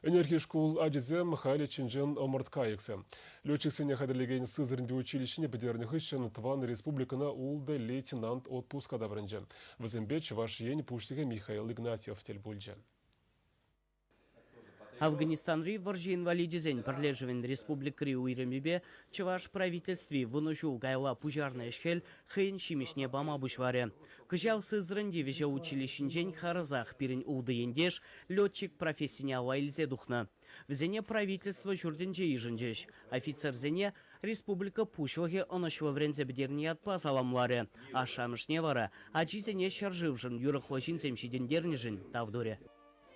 Ӗнерхи шкул ачисем халӗ чӑн-чӑн ӑмӑрткайӑксем. Летчиксене хатӗрлекен Сызраньти училищӗне пӗтернӗ хыҫҫӑн тӑван республикӑна ултӑ лейтенант отпуска таврӑнчӗ. Вӗсемпе Чӑваш Ен Пуҫлӑхӗ Михаил Игнатьев тӗл пулчӗ. Афганистанри вӑрҫӑ инваличӗсен пӗрлешӗвӗн республикӑри уйрӑмӗпе Чӑваш правительстви вунӑ ҫул каялла пуҫарнӑ ӗҫ-хӗл хӑйӗн ҫимӗҫне пама пуҫларӗ. Кӑҫал Сызраньти вӗҫев училищинчен харӑсах пирӗн ултӑ ентеш летчик профессине алла илсе тухнӑ. Вӗсене правительство ҫуртӗнче йышӑнчӗҫ. Офицерсене республика Пуҫлӑхӗ ӑнӑҫлӑ вӗренсе пӗтернӗ ятпа саламларӗ. Ашшӗ-амӑшне вара ачисене ҫӗршывшӑн юрӑхлӑ ҫынсем ҫитӗнтернӗшӗн тав турӗ.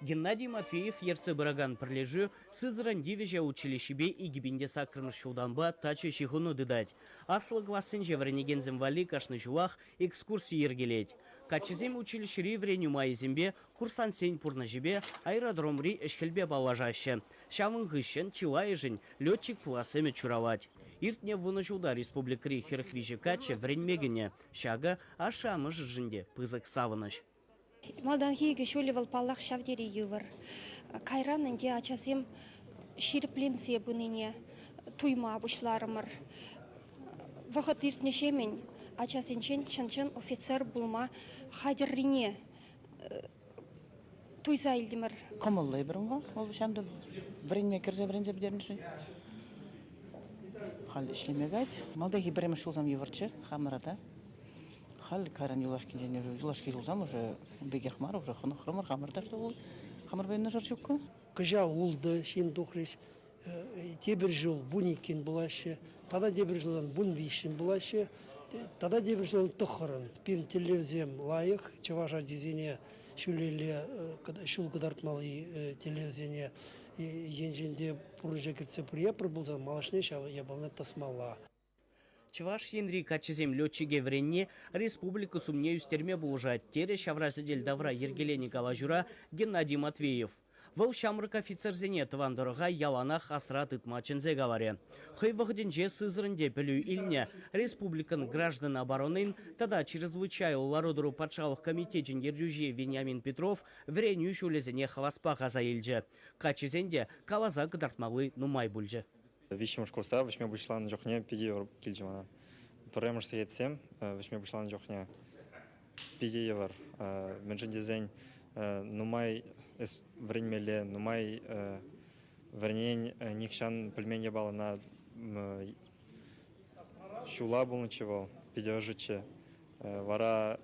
Геннадий Матвеев ертсе пыракан пӗрлешӳ Сызраньти вӗҫев училищипе 2008 ҫултанпа тачӑ ҫыхӑну тытать. Аслӑ классенче вӗренекенсем валли кашни ҫулах экскурси йӗркелет. Каччӑсем училищӗри вӗренӳ майӗсемпе, курсантсен пурнӑҫӗпе, аэродромри ӗҫ-хӗлпе паллашаҫҫӗ. Ҫавӑн хыҫҫӑн чылайӑшӗн летчик пулас ӗмӗт ҫуралать. Иртнӗ вунӑ ҫулта республикӑри 43 каччӑ вӗренме кӗнӗ. Ҫакӑ ашшӗ-амӑшӗшӗн те пысӑк савӑнӑҫ. Малтанхи икӗ ҫулӗ вӑл, паллах, ҫав тери йывӑр. Кайран ӗнтӗ ачасем ҫирӗпленсе пынине туйма пуҫларӑмӑр. Вӑхӑт иртнӗҫемӗн ачасенчен чӑн-чӑн офицер пулма хатӗррине туйса илтӗмӗр. Кӑмӑллӑ эпир унпа. Вӑл ҫантӑ вӗренме кӗрсе вӗренсе пӗтернӗшӗн. Халь ӗҫлеме каять. Малтанхи пӗрремӗш ҫулсем йывӑрччӗ хамӑра та. Халь кайран юлашкинчен юлашки ҫулсем уже ун пекех мар, уже хӑнӑхрӑмӑр хамӑр та, что вӑл хамӑрпа юнашар ҫуккӑ. Кӑҫал ултӑ ҫын тухрӗҫ, тепӗр ҫул 12-н пулаҫҫӗ, тата тепӗр ҫултан 13-ӗн пулаҫҫӗ, тата тепӗр ҫултан тӑххӑрӑн. Пирӗн тӗллевсем лайӑх, чӑваш ачисене ҫӳлелле ҫул кӑтартмалли тӗллевсене енчен те пурнӑҫа кӗртсе пыраятпӑр пулсан малашне ҫав япалана тӑсмалла. Чӑваш Енри каччӑсем летчике вӗренни республика сумне ӳстерме пулӑшать, терӗ ҫавра сӗтел тавра йӗркеленӗ калаҫура Геннадий Матвеев. Вӑл ҫамрӑк офицерсене тӑван тӑрӑха яланах асра тытма чӗнсе каларӗ. Хӑй вӑхӑтӗнче Сызраньте пӗлӳ илнӗ республикӑн граждан оборонин тата чрезвычайлӑ лару-тӑру патшалӑх комитечӗн ертӳҫи Вениамин Петров вӗренӳ ҫулӗсене хаваспах аса илчӗ. Каччӑсен те каласа кӑтартмалли нумай пулчӗ. Виҫҫӗмӗш курсра вӗҫме пуҫланӑ чухне питӗ йывӑр килчӗ мана. Пӗрремӗш сехетсем вӗҫме пуҫланӑ чухне питӗ йывӑр. Мӗншӗн тесен нумай вӗренмелле, нумай вӗренен нихҫан пӗлмен япалана ҫула пулнӑччӗ вӑл, питӗ ӑшӑччӗ. Вара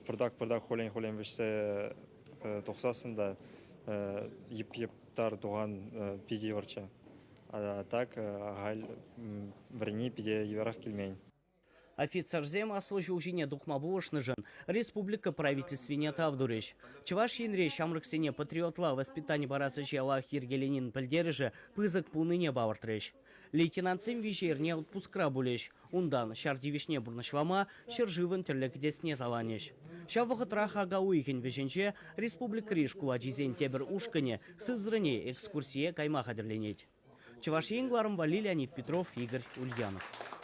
пӑртак-пӑртак хуллен-хуллен вӗҫсе тухсассӑн та йӗп-йӗп тар тухан питӗ йывӑрччӗ. А так ахаль вӗрени питӗ йывӑрах килмен. Офицерсем аслӑ ҫул ҫине тухма пулӑшнӑшӑн республика правительствине тав турӗҫ. Чӑваш Енре ҫамрӑксене патриотла воспитани парас ӗҫе лайӑх йӗркеленин пӗлтерӗшӗ пысӑк пулнине палӑртрӗҫ. Лейтенантсем виҫӗ эрне отпускра пулӗҫ. Унтан ҫар тивӗҫне пурнӑҫлама ҫӗршывӑн тӗрлӗ кӗтесне саланӗҫ. Ҫав вӑхӑтрах ака уйӑхӗн вӗҫӗнче республикӑри шкул ачисен тепӗр ушкӑнӗ Сызране экскурсие кайма хатӗрленет. Чӑваш Ен кӑларӑм валли Леонид Петров, Игорь Ульянов.